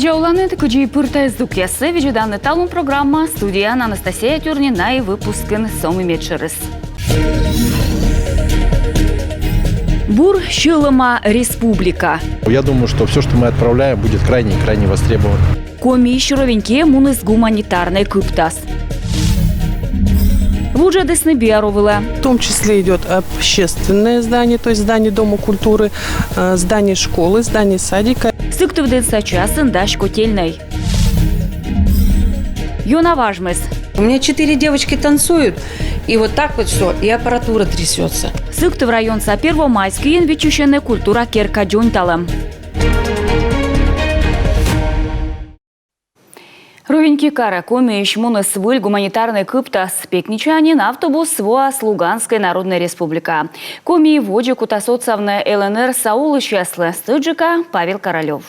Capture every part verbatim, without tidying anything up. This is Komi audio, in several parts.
Оланныд, кыдзи пыр тайӧ здукъяссӧ видзӧданныд «Талун» программа. Студияын Анастасия Тюрнина, и выпускын со ми медшӧрыс. Бур сьӧлӧма республика. Я думаю, что всё, что мы отправляем, будет крайне и крайне востребовано. Комиысь Ровенькиӧ муніс гуманитарнӧй кыптас. Вуджӧдісны биаровылӧ. В том числе идёт общественное здание, то есть здание Дома культуры, э, здание школы, здание садика. Сыктывдінса часын дась котельнӧй. Ёна важмис. У меня четыре девочки танцуют, и вот так вот всё, и аппаратура трясётся. Сыктыв районса Первомайскийын виччысьӧны культура керка дзоньталӧм. Ровеньки карӧ Комиысь муніс выль гуманитарнӧй кыптас. Пекничаын автобус воас Луганскӧй Народнӧй Республикаӧ. Коми водзӧ кутас отсавны ЛНР-са олысьяслы. Стӧчджыка Павел Королёв.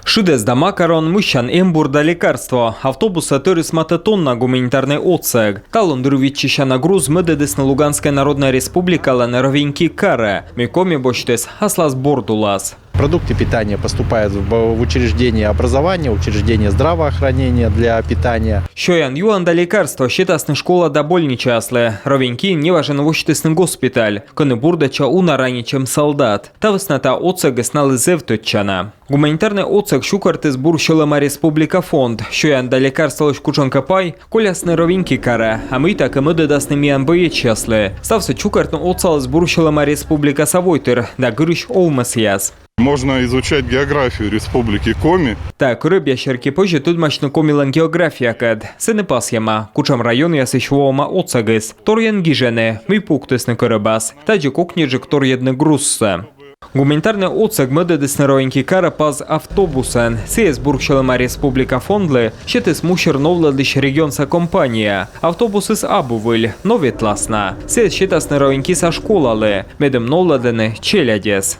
Шыдэс да макарон, мыссян эмбур да лекарство. Автобусӧ тӧрис матӧ тонна гуманитарнӧй отсӧг. Талун дыр виччысяна груз мӧдӧдісны Луганскӧй Народнӧй Республикалӧн Ровеньки карӧ, мый Коми босьтіс аслас борд улас. Продукты питания поступают в, в учреждения образования, учреждения здравоохранения для питания. Сёян-юан да лекарство сетасны школа да больничаяслы. Ровенькиын неважӧн восьтісны госпиталь, кӧні бурдӧдчӧ уна ранитчӧм солдат. Та вӧсна та отсӧгыс налы зэв тӧдчана. Гуманитарнӧй отсӧг чукӧртіс «Бур сьӧлӧма республика» фонд. Сёян да лекарстволысь кутшӧмкӧ пай колясны Ровеньки карӧ, а мыйта кӧ, мӧдӧдасны миян боечьяслы. Ставсӧ чукӧртны отсаліс «Бур сьӧлӧма республикаса» войтыр да гырысь овмӧсъяс. Можно изучать географию Республики Коми. Та кӧрӧбъя серти позьӧ тӧдмасьны Комилӧн географиякӧд. Сэні пасйӧма, кутшӧм районъясысь воӧма отсӧгыс. Торйӧн гижӧны, мый пуктісны кӧрӧбас. Тадзи кокньыджык торйӧдны грузсӧ. Гуманитарнӧй отсӧг мӧдӧдісны Ровеньки карӧ паз автобусӧн. Сійӧс «Бур сьӧлӧма республика» фондлы сетіс мусир новлӧдлысь регионса компания. Автобусыс абу выль, но ветлас на. Сійӧс сетасны Ровенькиса школалы, медым новлӧдлыны челядьӧс.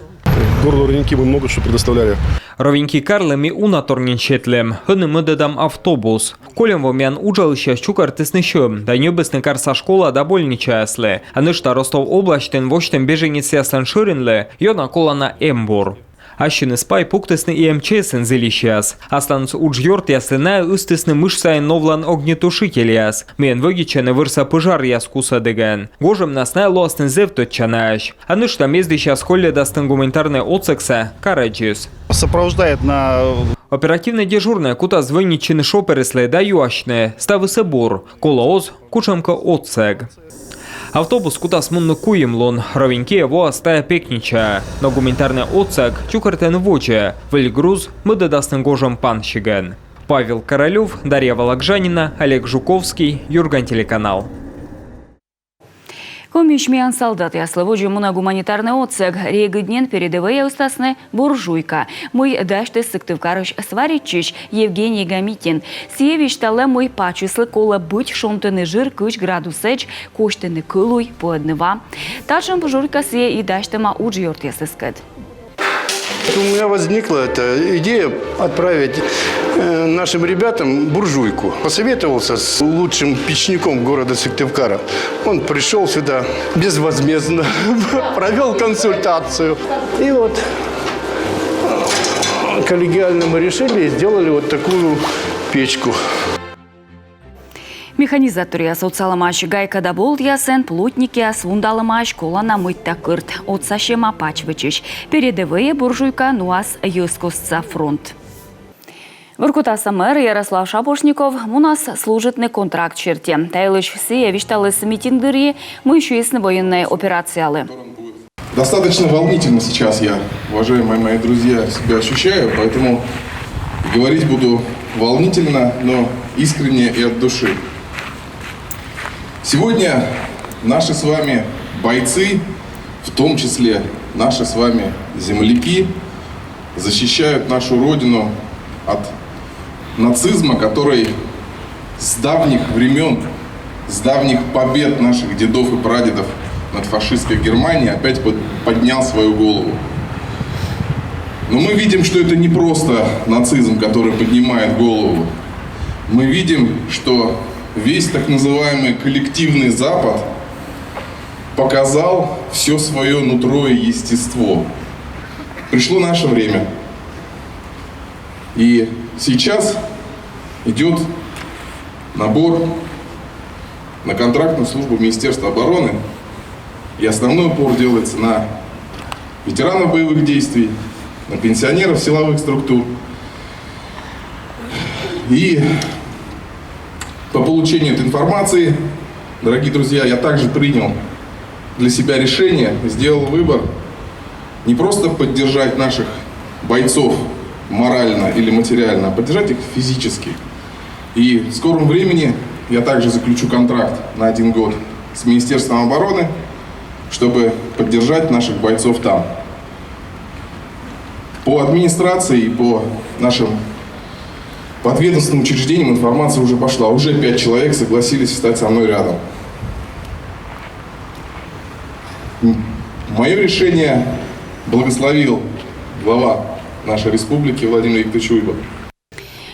Городу Ровеньки мы много что предоставляли. Ровеньки карлы ми уна тор нин сетлім, ӧні мӧдӧдам автобус. Кольӧм во миян уджалысьяс чукӧртісны сьӧм да ньӧбисны карса школа да больничаяслы. А нӧшта Ростов обласьтын восьтӧм беженецъяслӧн шӧринлы ёна колана эмбур. Ассьыныс пай пуктісны и МЧС-ын зільысьяс. Асланыс уджъёртъяслы найӧ ыстісны мыш сайын новлан огнетушительяс, мыйӧн вӧдитчӧны вӧрса пӧжаръяс кусӧдігӧн. Гожӧмнас найӧ лоасны зэв тӧдчанаӧсь. А нӧшта мездысьяс колльӧдасны гуманитарнӧй отсӧгсӧ карӧдзыс. Сопровождает на... Оперативнӧй дежурнӧй кутас звӧнитчыны шофёръяслы да юасьны, ставыс-ӧ бур, колӧ оз кутшӧмкӧ отсӧг. Автобус кутас мунны куим лун, Ровенькиӧ воас тайӧ пекничаӧ, но гуманитарнӧй отсӧг чукӧртӧны водзӧ, выль груз мӧдӧдасны гожӧм пансигӧн. Павел Королёв, Дарья Вологжанина, Олег Жуковский, «Юрган» телеканал. Комиысь миян солдатъяслы водзӧ мунӧ гуманитарнӧй отсӧг. Регыд нин передӧвӧйӧ ыстасны буржуйка, мый дасьтіс Сыктывкарысь сваритчысь Евгений Гамитин. Сійӧ висьталӧ, мый пачыслы колӧ быть шонтыны жыр кызь градусӧдз, косьтыны кӧлуй, пуӧдны ва. Татшӧм буржуйка сійӧ и дасьтӧма уджъёртъясыскӧд. У меня возникла эта идея отправить, э, нашим ребятам буржуйку. Посоветовался с лучшим печником города Сыктывкара. Он пришёл сюда безвозмездно, провёл консультацию. И вот коллегиально мы решили и сделали вот такую печку. Механизаторъяс отсалӧмаӧсь гайка да болтъясӧн, плотникъяс вундалӧмаӧсь колана мыйта кӧрт. Отсасьӧма пач вӧчысь. Передӧвӧйӧ буржуйка нуас йӧзкостса фронт. Воркутаса мэр Ярослав Шапошников мунас служитны контракт серти. Та йылысь сійӧ висьталіс митинг дырйи, мый сюйисны военнӧй операциялы. Достаточно волнительно сейчас я, уважаемые мои друзья, себя ощущаю, поэтому говорить буду волнительно, но искренне и от души. Сегодня наши с вами бойцы, в том числе наши с вами земляки, защищают нашу Родину от нацизма, который с давних времён, с давних побед наших дедов и прадедов над фашистской Германией опять под-, поднял свою голову. Но мы видим, что это не просто нацизм, который поднимает голову. Мы видим, что весь так называемый коллективный Запад показал всё своё нутро и естество. Пришло наше время. И сейчас идет набор на контрактную службу Министерства обороны. И основной упор делается на ветеранов боевых действий, на пенсионеров силовых структур. И по получению этой информации, дорогие друзья, я также принял для себя решение, сделал выбор не просто поддержать наших бойцов морально или материально, а поддержать их физически. И в скором времени я также заключу контракт на один год с Министерством обороны, чтобы поддержать наших бойцов там. По администрации и по нашим подведомственным учреждениям информация уже пошла. Уже пять человек согласились встать со мной рядом. Мое решение благословил глава нашей республики Владимир Викторович Уйба.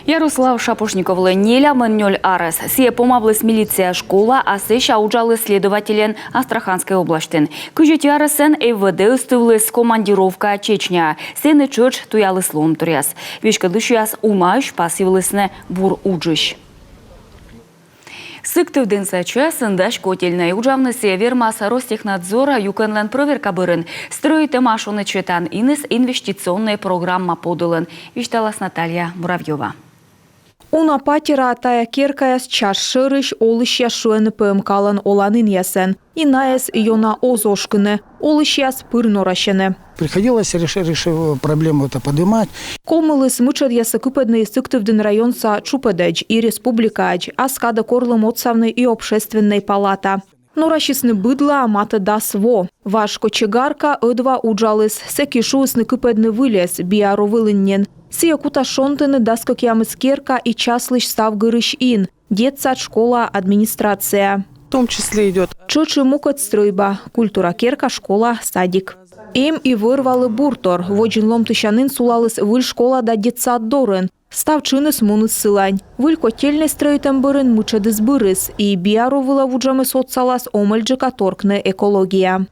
Ярослав Шапошниковлы нелямын нёль арес. Сійӧ помавліс милиция школа, а сэсся уджаліс следовательӧн Астраханскӧй обласьтын. Кызь ӧти арӧсӧн МВД ыстывліс командировкаӧ Чечняӧ. Сэні тшӧтш туяліс лоӧмторъяс. Веськӧдлысьяс унаысь пасйывлісны бур уджысь. Сыктывдінса часын дась котельнӧй. Уджавны сійӧ вермас Ростехнадзор юкӧнлӧн прӧверка бӧрын. Стрӧитӧма шоныд сетан иныс инвестиционнӧй программа подулын, висьталас Наталья Муравьёва. Уна патераа тайӧ керкаяс час шӧрысь олысьяс шуӧны ПМК-лӧн оланінъясӧн. И найӧс ёна оз ошкыны. Олысьяс пыр норасьӧны. Приходилось реш- решив проблему это поднимать. Ковмыліс мытшӧдъяссӧ кыпӧдны и Сыктывдін районса тшупӧдӧдз, и республикаӧдз. Ас кадӧ корлім отсавны и Общественнӧй палата. Норасисны быдлаӧ матӧ дас во. Важ кочегарка ӧдва уджаліс, сэки шуисны кыпӧдны выльӧс Биаро вылын нин. Сійӧ кутас шонтыны дас кӧкъямыс керка и часлысь став гырысь ин, детсад, школа, администрация. В том числе идет Тшӧтш и мукӧд стрӧйба: культура керка, школа, садик. Эм и вӧр-валы буртор. Водзын ломтысянін сулаліс выль школа да детсад дорын. Став тшыныс муніс сылань. Выль котельнӧй стрӧитӧм бӧрын мытшӧдыс бырис, и Биаро вылӧ вуджӧмыс отсалас омӧльджыка торкны экология.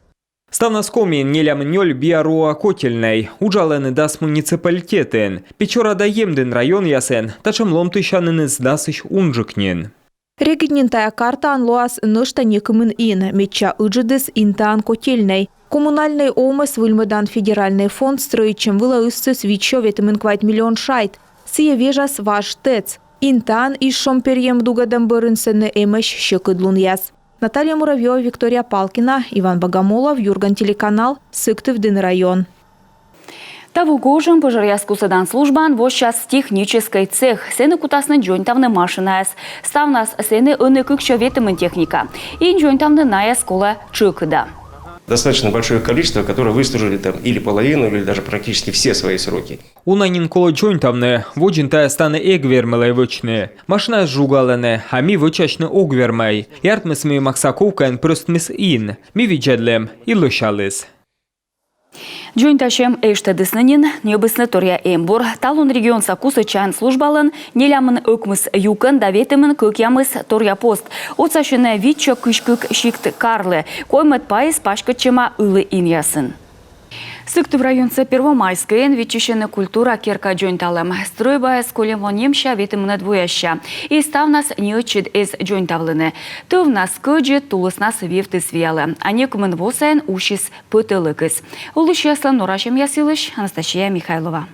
Ставнас Комиын нелямын нёль Биароа котельнӧй. Уджалӧны дас муниципалитетын. Печора да Емдін районъясын татшӧм ломтысяніныс дасысь унджык нин. Регыд нин тайӧ картаын лоас нӧшта некымын ин, медся ыджыдыс Интаын котельнӧй. Коммунальнӧй овмӧс выльмӧдан федеральнӧй фонд стрӧитчӧм вылӧ ыстіс витсё ветымын квайт миллион шайт. Сійӧ вежас важ ТЭЦ. Интаын изшом перйӧм дугӧдӧм бӧрын сэні эмӧсь сьӧкыдлунъяс. Наталья Муравьёва, Виктория Палкина, Иван Богомолов, Юрган телеканал, Сыктывдін район. Таво гожӧм пожаръяс кусӧдан службаын воссяс техническӧй цех. Сэні кутасны дзоньтавны машинаяс. Ставнас сэні ӧні кыксё ветымын техника. И дзоньтавны найӧс колӧ тшӧкыда. Достаточно большое количество, которые выслужили там или половину, или даже практически все свои сроки. Уна нин колӧ дзоньтавны, водзын тайӧ ставнас эг вермӧй вӧчны. Машинаяс жугалӧны, а ми вӧчасьны ог вермӧй. И артмис, мый Максаковкаын прӧстмис ин. Ми видзӧдлім, и лӧсяліс. Дзоньтасьӧм эштӧдісны нин, ньӧбисны торъя эмбур. Талун регионса кусӧдчан службалӧн нелямын ӧкмыс юкӧн да ветымын кӧкъямыс торъя пост. Отсасьӧны витсё кызь кык сикт-карлы, коймӧд пайыс паськӧдчӧма ылі инъясын. Сыктыв районса Первомайскӧйын виччысьӧны культура керка дзоньталӧм. Стрӧйбаыс кольӧм во нэмся ветымынӧд воясся. И ставнас неӧтчыд эз дзоньтавлыны. Тӧвнас кӧдзыд, тулыснас вевтыс виялӧ. А некымын во сайын усис пӧтӧлӧкыс. Олысьяслӧн норасьӧмъяс йылысь Анастасия Михайлова.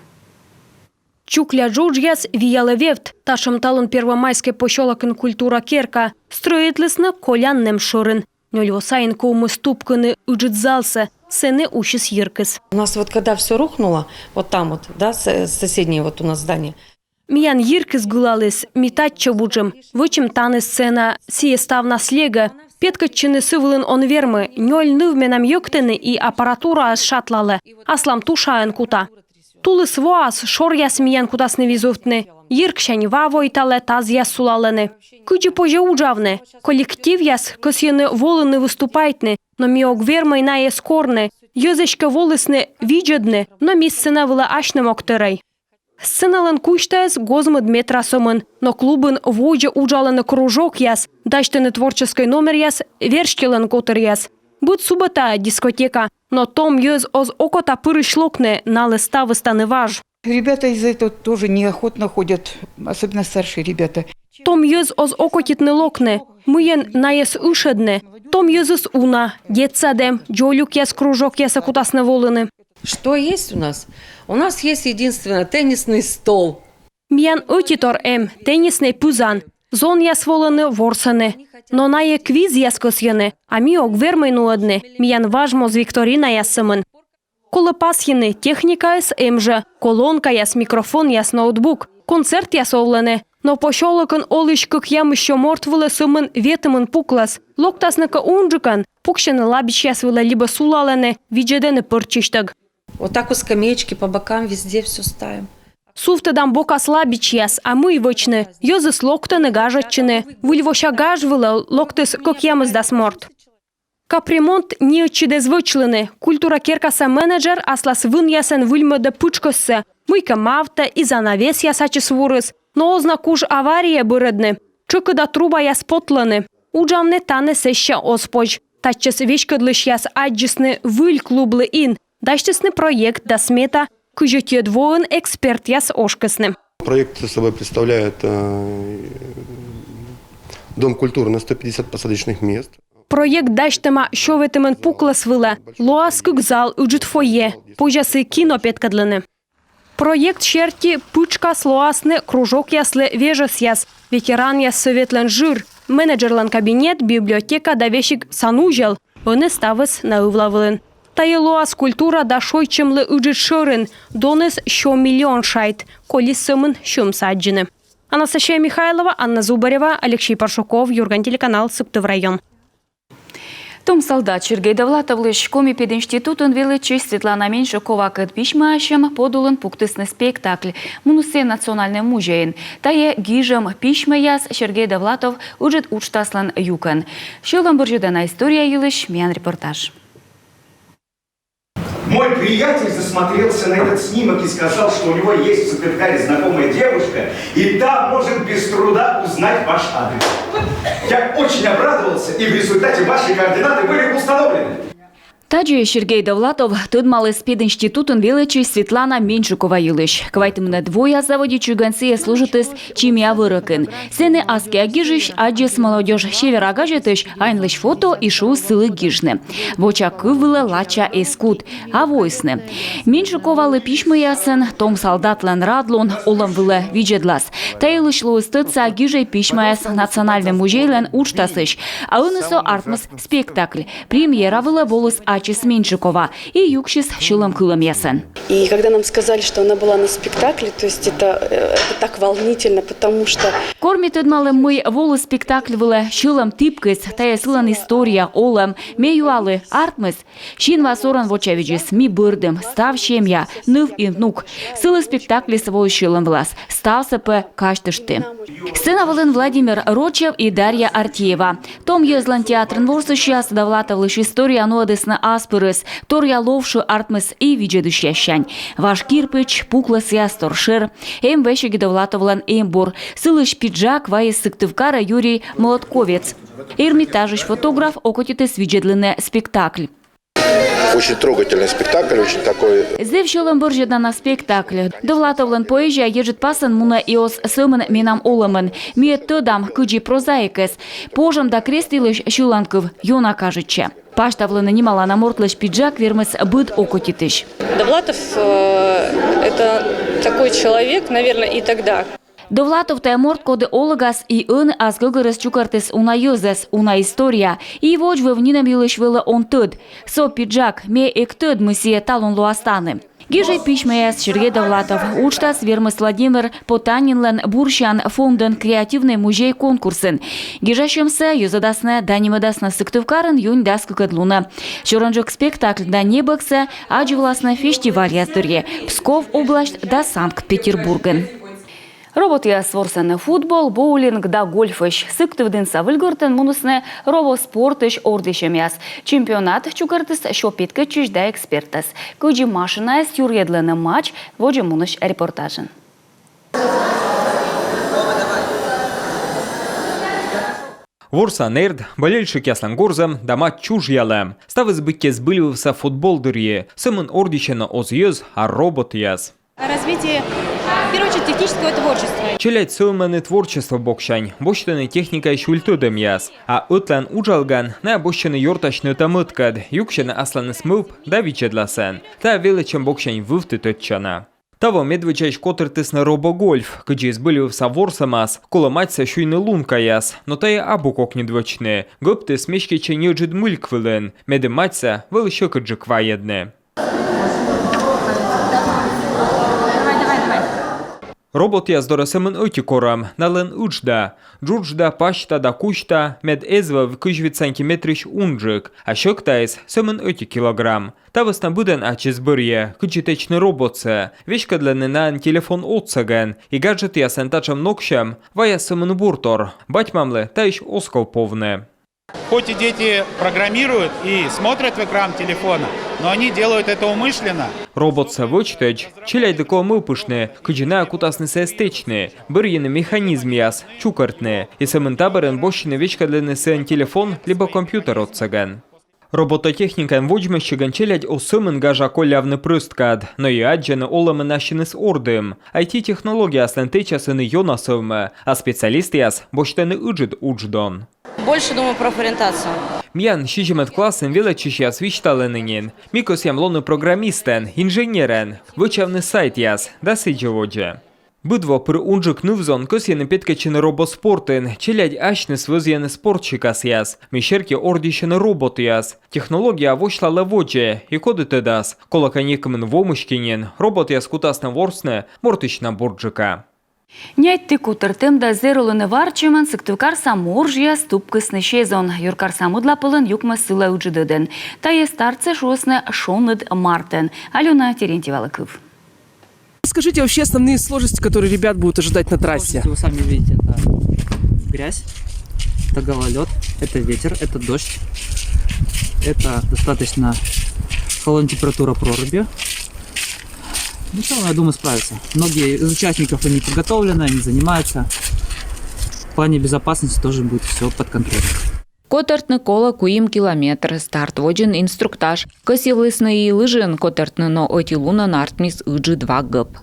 Чукля джоджъяс виялӧ вевт. Татшӧм талун Первомайскӧй посёлокын культура керка. Стрӧитлісны колян нэм шӧрын. Нёль во сайын ковмис тупкыны ыджыд залсӧ, сэні усис йиркыс. У нас вот когда все рухнуло, вот там вот, да, с- соседнее вот у нас здание, Миян йиркыс гылаліс, ми татчӧ вуджим, вӧчим тані сцена, сійӧ ставнас легӧ. Петкӧдчыны сы вылын он вермы, нёль ныв менам йӧктӧны и аппаратураыс шатлалӧ, аслам тушаӧн кута. Тулыс воас, шоръяс миян кутасны визувтны, йирксянь ва войталӧ, тазъяс сулалӧны. Кыдзи позьӧ уджавны? Коллективъяс кӧсйӧны волыны выступайтны, но ми ог вермӧй найӧс корны. Йӧз эськӧ волісны видзӧдны, но ми сцена вылӧ асьным ог тэрӧй. Сценалӧн кузьтаыс гоз-мӧд метра сӧмын, но клубын водзӧ уджалӧны кружокъяс, дасьтӧны творческӧй номеръяс верстьӧлӧн котыръяс. Быд субӧтаӧ дискотека, но том йӧз оз окота пырысь локны, налы ставыс тані важ. Ребята из-за этого тоже неохотно ходят, особенно старшие ребята. Том йӧз оз окотитны локны, мыйӧн найӧс ышӧдны. Том йӧзыс уна, детсад эм, дзолюкъяс кружокъясӧ кутасны волыны. Что есть у нас? У нас есть единственное теннисный стол. Миян ӧтитор эм, тенниснӧй пызан. Зонъяс волӧны, ворсӧны. Но найӧ квизъяс кӧсйӧны, а ми ог вермӧй нуӧдны, миян важ моз викторинаяс сӧмын. Колӧ пасйыны, техникаыс эм жӧ: колонкаяс, микрофонъяс, ноутбук. Концертъяс овлӧны. Но посёлокын олысь кӧкъямыс сё морт вылӧ сӧмын ветымын пуклӧс. Локтасны кӧ унджыкӧн, пуксьӧны лабичьяс вылӧ либӧ сулалӧны, видзӧдӧны пӧрччысьтӧг. Вот так вот скамеечки по бокам везде все ставим. Сувтӧдам бокас лабичьяс, а мый вӧчны? Йӧзыс локтӧны гажӧдчыны. Выльвося гаж вылӧ локтіс кӧкъямысдас морт. Капремонт неыджыд эз вӧчлыны. Культура керкаса менеджер аслас вынъясӧн выльмӧдӧ пытшкӧссӧ, мыйкӧ мавтӧ, и занавесъяс ачыс вурис. Но оз на куж авария бырӧдны. Тшӧкыда трубаяс потлӧны. Уджавны тані сэсся оз позь. Татчӧс веськӧдлысьяс аддзисны выль клублы ин. Дасьтісны проект да смета. Кызь ӧтиӧд воын экспертъяс ошкисны. Проект собой представляет э, дом культуры на сто пятьдесят посадочных мест. Проект дасьтӧма сё ветымын пуклӧс вылӧ. Лоас кык зал, ыджыд фойе. Позяс и кино петкӧдлыны. Проект серти пытшкас лоасны кружокъяслы вежӧсъяс, ветеранъяс сӧветлӧн жыр, менеджерлӧн кабинет, библиотека да весиг санузел. Ӧні ставыс на ывла вылын. Тайӧ лоас культура да шойччӧмлы ыджыд шӧрын. Доныс сё миллион шайт. Колис сӧмын сьӧмсӧ аддзыны. Анастасия Михайлова, Анна Зубарева, Алексей Паршуков, «Юрган» телеканал, Сыктыв район. Том салдат Сергей Довлатовлысь Коми пединститутын велӧдчысь Светлана Меньшиковакӧд письмӧасьӧм подулын пуктісны спектакль. Муніс сійӧ Национальнӧй музейын. Тайӧ гижӧм письмӧяс Сергей Довлатов ыджыд уджтаслӧн юкӧн. Сьӧлӧм бӧрсьӧдана история йылысь миян репортаж. Мой приятель засмотрелся на этот снимок и сказал, что у него есть в Сыктывкаре знакомая девушка, и та может без труда узнать ваш адрес. Я очень обрадовался, и в результате ваши координаты были установлены. Тадзи Сергей Довлатов тӧдмаліс пединститутын велӧдчысь Светлана Меньшикова йылысь. Квайтымынӧд вояс заводитчигӧн сійӧ служитіс «Чимиа вӧрӧкын». Сэні аскиа гижысь аддзис «Молодёжь Севера» газетысь аньлысь фото и шуис сылы гижны. Воча кыв вылӧ лача эз кут, а воисны. Меньшиковалы письмӧясӧн том салдатлӧн радлун олӧм вылӧ видзӧдлас. Та йылысь лоис тӧдса гижӧй письмӧяс Национальнӧй музейлӧн уджтасысь. А ӧні со артмис спектакль. Премьера вылӧ воліс ачыс Меньшикова и юксис сьӧлӧм кылӧмъясӧн. И когда нам сказали, что она была на спектакле, то есть это, э, это так волнительно, потому что... Кор ми тӧдмалім, мый волі спектакль вылӧ, сьӧлӧм тіпкис. Тайӧ сылӧн история, олӧм. Ме юалі: артмис? Синва сорӧн вочавидзис: ми бӧрдім, став семья, ныв и внук. Сылы спектакльыс воис сьӧлӧм вылас. Ставсӧ пӧ казьтышті. Сцена вылын Владимир Рочев и Дарья Артеева. Том йӧзлӧн театрын ворсысьяс Довлатовлысь история нуӧдісны ас пырыс. Торъя ловшӧр артмис и видзӧдысьяссянь. Важ кирпич, пуклӧсъяс, тор шӧр. Эм весиг Довлатовлӧн эмбур. Сылысь пиджак вайис Сыктывкарӧ Юрий Молотковец. Эрмитажысь фотограф окотитіс видзӧдлыны спектакль. Очень трогательный спектакль, очень такой. Зэв сьӧлӧм бӧрсьӧдана спектакль. Довлатовлӧн поэзия еджыдпасӧн мунӧ и оз сӧмын менам олӧмын. Ми ӧд тӧдам, кыдзи прозаикӧс. Пожӧм да крест йылысь сьыланкыв ёна кажитчӧ. Пасьтавлыны нималана мортлысь пиджак вермис быд окотитысь. Довлатов, э, это такой человек, наверное, и тогда. Довлатов — тайӧ морт, коді олігас и ӧні ас гӧгӧрыс чукӧртіс уна йӧзӧс, уна история. И водзвыв нинӧм йылысь вӧлі он тӧд. Со пиджак, ме эг тӧд, мый сійӧ талун лоас тані. Гижӧй письмӧяс Сергей Довлатов уджтас вермис Владимир Потанинлӧн бурсиан фондӧн «Креативнӧй музей» конкурсын. Гижасьӧмсӧ йӧзӧдасны да нимӧдасны Сыктывкарын юнь дас кыкӧд лунӧ. Сёрӧнджык спектакль да небӧгсӧ аддзывласны фестивальяс дырйи Псков область да Санкт-Петербургын. Роботъяс ворсӧны футбол, боулинг да гольфысь. Сыктывдінса Выльгортын мунісны робоспортысь ордйысьӧмъяс. Чемпионат чукӧртіс сё петкӧдчысь да экспертъяс. Кыдзи машинаяс юрйӧдлӧны матч, водзӧ мунысь репортажын. Ворсан эрд, болельщикъяслӧн горзӧм да матч чужъялӧм. Ставыс быттьӧ збыльвывса футбол дырйи. Сӧмын ордйысьӧны оз йӧз, а роботъяс. Развитие, в первую очередь, технического творчества. Челядь сӧвмӧны творчество боксянь, босьтӧны техникаысь выль тӧдӧмъяс. А ӧтлаын уджалігӧн найӧ босьтчӧны ёртасьны ӧта-мӧдкӧд, юксьӧны асланыс мӧвп да видзӧдласӧн. Тайӧ велӧдчӧм боксянь вывті тӧдчана. Таво медводдзаысь котыртісны робогольф, кыдзи збыльвывса ворсӧмас колӧ матьсӧ сюйны лункаяс, но тайӧ абу кокньыд вӧчны. Гӧптыс меститчӧ неыджыд мыльк вылын, медым матьсӧ вӧлі сьӧкыдджык вайӧдны. Роботъяс дорӧ сӧмын ӧти корӧм, налӧн ыджда. Джуджда, пасьта да кузьта, мед эз вӧв кызь вит сантиметрысь унджык, а сьӧктаыс сӧмын ӧти килограмм. Та вӧсна быдӧн ачыс бӧрйӧ, кыдзи тэчны роботсӧ. Веськӧдлӧны наӧн телефон отсӧгӧн, и гаджетъясӧн татшӧм ноксьӧм ваяс сӧмын буртор. Бать-мамлы таысь оз ков повны. Хоть и дети программируют и смотрят в экран телефона, но они делают это умышленно. Роботсӧ вӧчтӧдз челядьлы колӧ мӧвпыштны, кыдзи найӧ кутасны сійӧс тэчны, бӧрйыны механизмъяс, чукӧртны. И сӧмын та бӧрын босьтчӧны веськӧдлыны сійӧн телефон либӧ компьютер отсӧгӧн. Робототехникаӧн водзмӧстчигӧн челядь оз сӧмын гажа коллявны прӧст кад, но и аддзӧны олӧмын ассьыныс ордым. Ай ти-технологияяслӧн тэчас ӧні ёна сӧвмӧ, а специалистъяс босьтӧны ыджыд удждон. Больше думаю про профориентацию. Миян сизимӧд классын велӧдчысьяс висьталӧны нин: ми кӧсъям лоны программистӧн, инженерӧн, вӧчавны сайтъяс да сідзи водзӧ. Быд во пыр унджык ныв-зон кӧсйӧны петкӧдчыны робоспортын, челядь асьныс вӧзйӧны спорт сикасъяс, мый серти ордйысьӧны роботъяс. Технология восьлалӧ водзӧ, и коді тӧдас, колӧкӧ, некымын во мысти нин роботъяс кутасны ворсны мортысь на бурджыка. Няйтті котыртӧм да зэролыны варччӧмӧн сыктывкарса моржъяс тупкисны сезон. Юркарса мӧдлапӧлын юкмӧ сылӧ ыджыд ӧдӧн. Тайӧ стартсӧ шуисны шоныд мартӧн. Алёна Терентьевалы кыв. Скажите вообще основные сложности, которые ребят будут ожидать на трассе. Сложности вы сами видите, это грязь, это гололед, это ветер, это дождь, это достаточно холодная температура проруби. Ну что, я думаю, справятся. Многие из участников, они подготовлены, они занимаются. В плане безопасности тоже будет все под контролем. Котӧртны колӧ куим километр, старт водзын инструктаж. Кӧсйывлісны и лыжиӧн котӧртны, но ӧти лунӧн артмис ыджыд ва гӧп.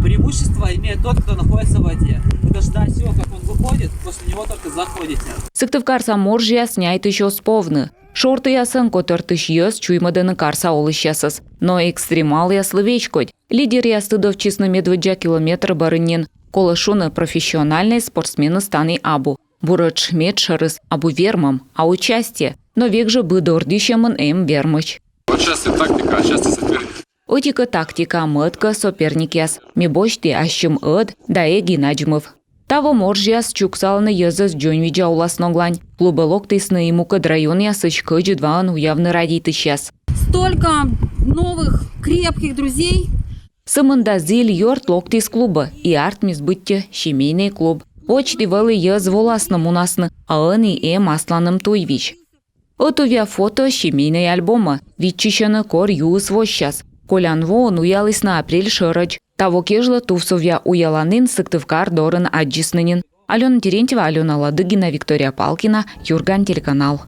Преимущество имеет тот, кто находится в воде. Вы дождались его, как он выходит, после него только заходите. Сыктывкарса моржъяс няйтысь оз повны. Шортъясӧн котӧртысь йӧз чуймӧдӧны карса олысьясӧс. Но экстремалъяслы веськодь. Лидеръяс тыдовтчисны медводдза километр бӧрын нин. Колӧ шуны, профессиональнӧй спортсменыс тані абу. Буретш медшӧрыс абу вермӧм, а участие. Но век жӧ быд ордйысьӧмын эм вермысь. Вот сейчас и тактика, а сейчас и соперник. Ӧти-кӧ, тактика, мӧд-кӧ, соперникъяс. Ми босьтім ассьым ӧд да эг и надзмыв. Таво моржъяс чуксалӧны йӧзӧс дзоньвидза улас ноглань. Клубӧ локтісны и мукӧд районъясысь кӧдзыд ваӧн уявны радейтысьяс. Столько новых крепких друзей. Сымында зіль ёрт локтіс клубӧ, и артмис быттьӧ семейнӧй клуб. Водзті вӧлі йӧз воласны-мунасны, а ӧні эм асланым туйвизь. Ӧтувъя фото семейнӧй альбомӧ. Виччысьӧны, кор юыс воссяс. Колян воын уялісны апрель шӧрӧдз. Таво кежлӧ тувсовъя уяланін Сыктывкар дорын аддзисны нин. Алёна Терентьева, Алёна Ладыгина, Виктория Палкина, Юрган телеканал.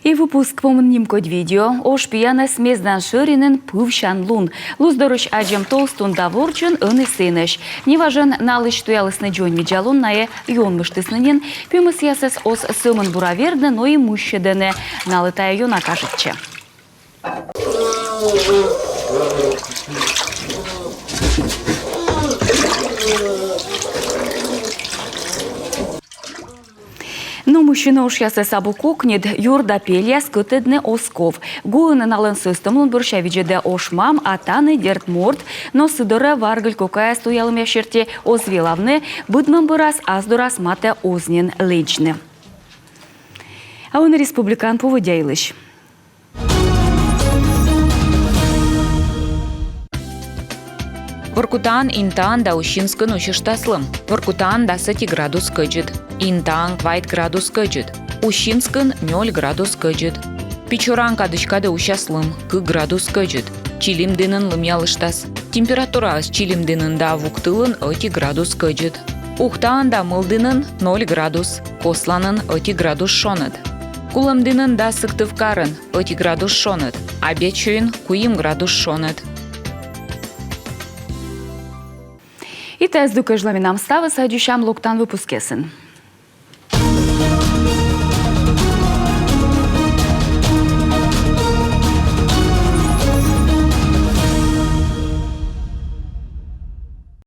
И выпуск помын нимкодь видео. Ош пиянӧс мездан шӧринын пывсян лун. Луздорысь аддзӧм толстун да вордчун ӧні сэнӧсь. Неважӧн налысь туялісны дзоньвидзалун, найӧ ёнмыштісны нин. Пемӧсъясӧс оз сӧмын бура вердны, но и мыссьӧдӧны. Налы тайӧ ёна кажитчӧ. Но мыссьыны ошъясӧс абу кокньыд. Юр да пельяс кӧтӧдны оз ков. Гуӧны налӧн сӧстӧмлун бӧрся видзӧдӧ ош мам, а тані, дерт, морт. Но сы дорӧ варгыль кокаяс туялӧмъяс серти оз велавны. Быдмӧм бӧрас ас дорас матӧ оз нин лэдзны. А ӧні республикаын поводдя йылысь. Воркутаын, Интаын да Усинскын усьыштас лым. Воркутаын дас ӧти градус кӧдзыд, Интаын квайт градус кӧдзыд, Усинскын нёль градус кӧдзыд. Печораын кадысь кадӧ усяс лым, кык градус кӧдзыд. Чилимдінын лымъялыштас. Температураыс Чилимдінын да Вуктылын ӧти градус кӧдзыд. Ухтаын да Мылдінын нёль градус, Косланын ӧти градус шоныд. Кулӧмдінын да Сыктывкарын ӧти градус шоныд, Абъячойын куим градус шоныд. И тайӧ здук кежлӧ менам ставыс. Аддзысям локтан выпускесын.